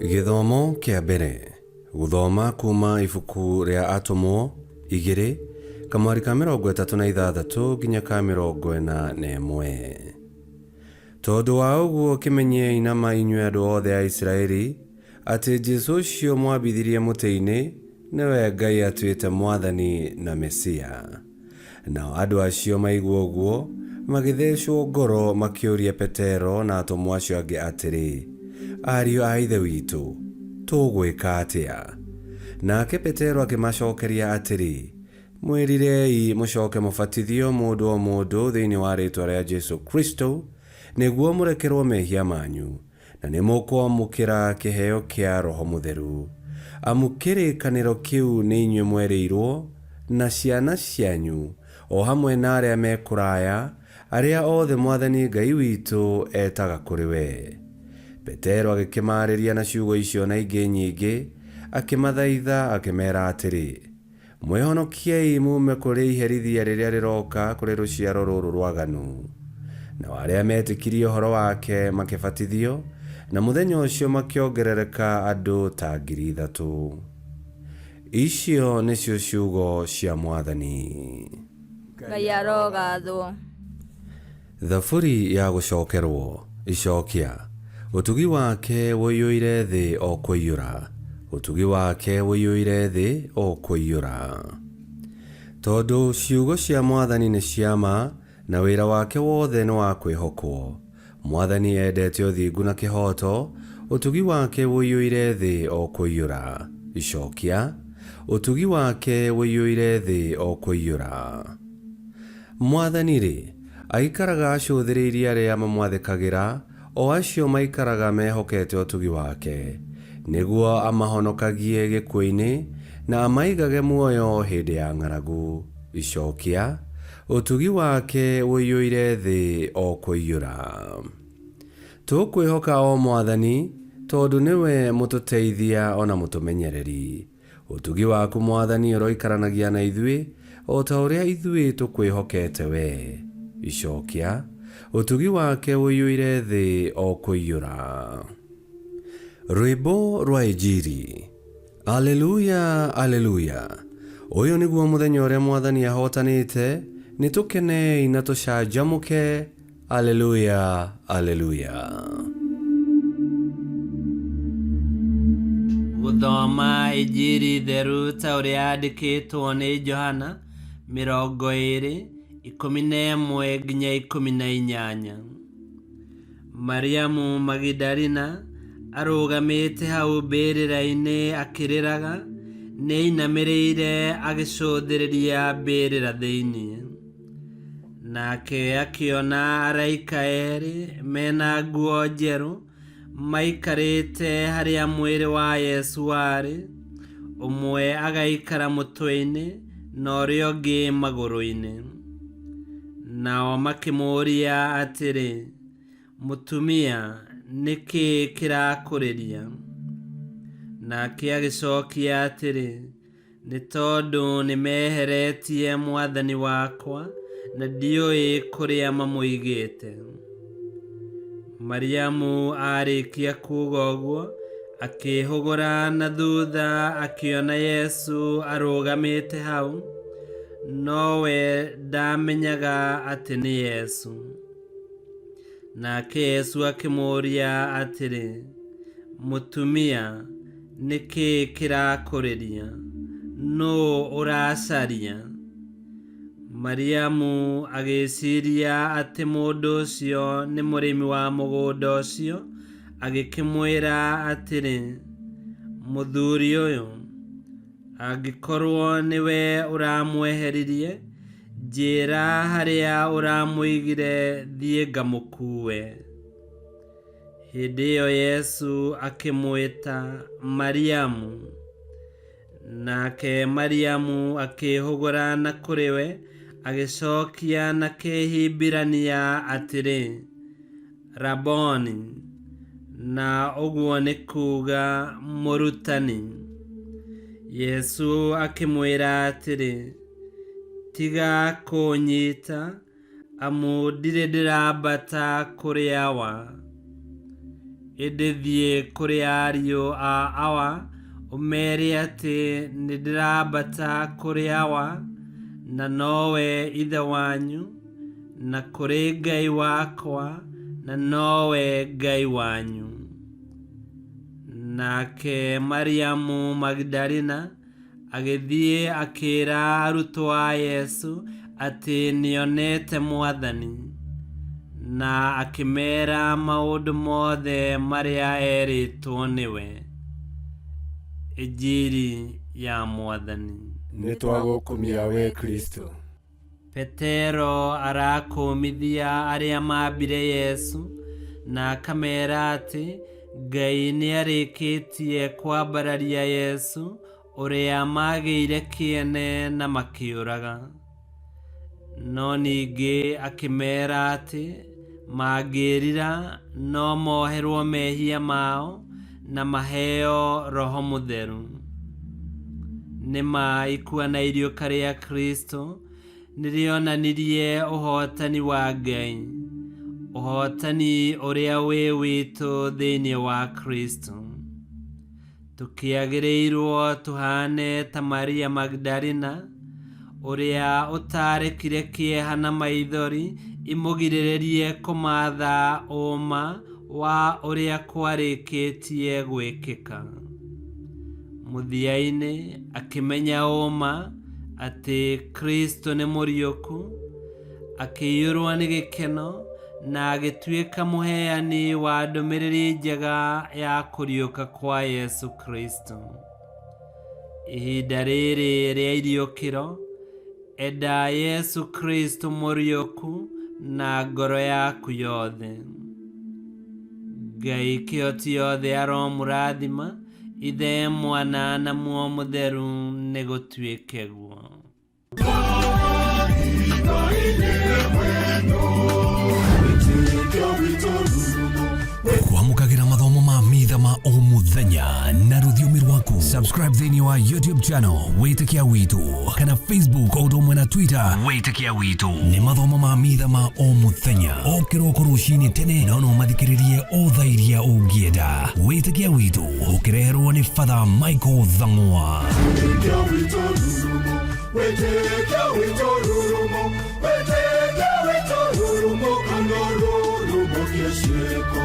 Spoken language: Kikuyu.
Gĩthomo kĩa mbere gũthoma kuma ibuku rĩa Atũmwo igĩrĩ kamwari ka 36 nginya ka 41. Tondũ wa ũguo kĩmenyei na ma inyuĩ andũ othe a Isiraeli, atĩ Jesũ ũcio mwambithirie mũtĩ-inĩ, nĩwe Ngai atuĩte Mwathani na Mesia. Nao andũ acio maigua ũguo, magĩthecwo ngoro makĩũria Petero na atũmwo acio angĩ atĩrĩ, Ariũ a Ithe witũ, tũgwĩka atĩa? Nake Petero akĩmacokeria atĩrĩ, Mwĩrirei, mũcoke mũbatithio mũndũ o mũndũ thĩinĩ wa rĩĩtwa rĩa Jesu Kristo, nĩguo mũrekerũo mehia manyu, na nĩmũkwamũkĩra kĩheo kĩa Roho Mũtheru. Amu kĩrĩkanĩro kĩu nĩ inyuĩ mwerĩirũo, na ciana cianyu, o hamwe na arĩa me kũraya, arĩa othe Mwathani Ngai witũ etaga kũrĩ we. Petero agĩkĩmaarĩria na ciugo icio na ingĩ nyingĩ, akĩmathaitha akĩmera atĩrĩ, Mwĩhonokiei muume kũrĩ iherithia rĩrĩa rĩroka kũrĩ rũciaro rũrũ rwaganu. Nao arĩa meetĩkirie ũhoro wake makĩbatithio, na mũthenya ũcio makĩongerereka andũ ta 3,000. Icio nĩcio ciugo cia Mwathani. Ngai arogathwo. Thaburi ya gũcokerwo. Icokia. Ũtugi wake ũiyũire thĩ o kũiyũra, ũtugi wake ũiyũire thĩ o kũiyũra. Tondũ ciugo cia Mwathani nĩ cia ma, na wĩra wake wothe nĩ wa kwĩhokwo. Mwathani endete ũthingu na kĩhooto, ũtugi wake ũiyũire thĩ o kũiyũra. Icokia. Ũtugi wake ũiyũire thĩ o kũiyũra. Mwathani-rĩ, aikaraga acũthĩrĩirie arĩa mamwathĩkagĩra, o acio maikaraga mehokete ũtugi wake, nĩguo amahonokagie gĩkuũ-inĩ, na amaigage muoyo hĩndĩ ya ng'aragu. Icokia, Ũtugi wake ũiyũire thĩ o kũiyũra. Tũkwĩhoka o Mwathani, tondũ nĩwe mũtũteithia o na mũtũmenyereri. Ũtugi waku Mwathani ũroikaranagia na ithuĩ, o ta ũrĩa ithuĩ tũkwĩhokete wee. Icokia, Ũtugi wake ũiyũire thĩ o kũiyũra. Rwĩmbo rwa Injiri. Aleluya, aleluya! Ũyũ nĩguo mũthenya ũrĩa Mwathani ahootanĩte, nĩtũkenei na tũcanjamũke. Aleluya, aleluya! Gũthoma Injiri theru ta ũrĩa yandĩkĩtwo nĩ Johana 20, 11 nginya 18. Mariamu Magidalina arũgamĩte hau mbĩrĩra-inĩ akĩrĩraga, nĩainamĩrĩire agĩcũthĩrĩria mbĩrĩra thĩinĩ. Nake akĩona araika erĩ mena nguo njerũ maikarĩte harĩa mwĩrĩ wa Yesu warĩ, ũmwe agaikara mũtwe-inĩ na ũrĩa ũngĩ magũrũ-inĩ. Nao makĩmũũria atĩrĩ, Mũtumia, nĩ kĩĩ kĩrakũrĩria? Nake agĩcokia atĩrĩ, Nĩ tondũ nĩmeheretie Mwathani wakwa, na ndiũĩ kũrĩa mamũigĩte. Mariamu aarĩkia kuuga ũguo, akĩĩhũgũra na thutha akĩona Yesu arũgamĩte hau, nowe ndaamenyaga atĩ nĩ Yesu. Nake Yesu akĩmũũria atĩrĩ, Mũtumia, nĩ kĩĩ kĩrakũrĩria? Nũũ ũracaria? Mariamu agĩĩciria atĩ mũndũ ũcio nĩ mũrĩmi wa mũgũnda ũcio, agĩkĩmwĩra atĩrĩ, Mũthuri ũyũ, Angĩkorwo nĩwe ũramweheririe, njĩĩra harĩa ũramũigire thiĩ ngamũkuue. Hĩndĩ ĩyo Yesu akĩmwĩta, Mariamu. Nake Mariamu akĩĩhũgũra na kũrĩ we, agĩcokia na Kĩhibirania atĩrĩ, Raboni, na ũguo nĩ kuuga Mũrutani. Yesu akĩmwĩra atĩrĩ, Tiga kũũnyita, amu ndirĩ ndĩrambata kũrĩ Awa. Ĩndĩ thiĩ kũrĩ ariũ a Awa ũmeere atĩ nĩndĩrambata kũrĩ Awa, na nowe Ithe wanyu, na kũrĩ Ngai wakwa, na nowe Ngai wanyu. Nake Mariamu Magdalena agĩthiĩ akĩĩra arutwo a Yesu atĩ nĩonete Mwathani, na akĩmeera maũndũ mothe marĩa erĩtwo nĩwe. Injiri ya Mwathani. Nĩ twagũkumia we Kristo. Petero arakũmithia arĩa mambire Yesu na akamera atĩ Ngai nĩarĩkĩtie kwambararia Yesu ũrĩa magĩire kĩene na makĩũraga. No ningĩ akĩmera atĩ mangĩĩrira no moherwo mehia mao na maheo Roho Mũtheru. Nĩ ma ikua na iriũka rĩa Kristo nĩrĩonanirie ũhootani wa Ngai, ũhootani ũrĩa wĩ witũ thĩinĩ wa Kristo. Tũkĩagĩrĩirwo tũhane ta Maria Magdalena ũrĩa ũtarekire kĩeha na maithori imũgirĩrĩrie kũmatha ũma wa ũrĩa kwarĩkĩtie gwĩkĩka. Mũthia-inĩ akĩmenya ũma atĩ Kristo nĩ mũriũku, akĩiyũrwo nĩ gĩkeno na agĩtuĩka mũheani wa ndũmĩrĩri njega ya kũriũka kwa Yesu Kristo. Ihinda rĩrĩ rĩa iriũkĩro, enda Yesu Kristo mũriũku na ngoro yaku yothe. Ngai kĩhoti yothe aromũrathima, Ithe, Mwana na Muoyo Mũtheru, nĩgũtuĩke guo. Kwamũkagĩra mathomo ma mitha ma o mũthenya na rũthiomi rwaku. Subscribe thĩinĩ wa YouTube channel Wĩtĩkia Witũ kana Facebook o ũndũ ũmwe na Twitter Wĩtĩkia Witũ. Nĩ mathomo ma mitha ma o mũthenya o kĩroko rũcinĩ tene, no no mathikĩrĩrie o thaa iria ũngĩenda. Wĩtĩkia Witũ ũkĩreherwo nĩ Father Michael Thang'wa. Wĩtĩkia witũ rurumo, wĩtĩkia witũ rurumo, kana rurumo kĩciĩko.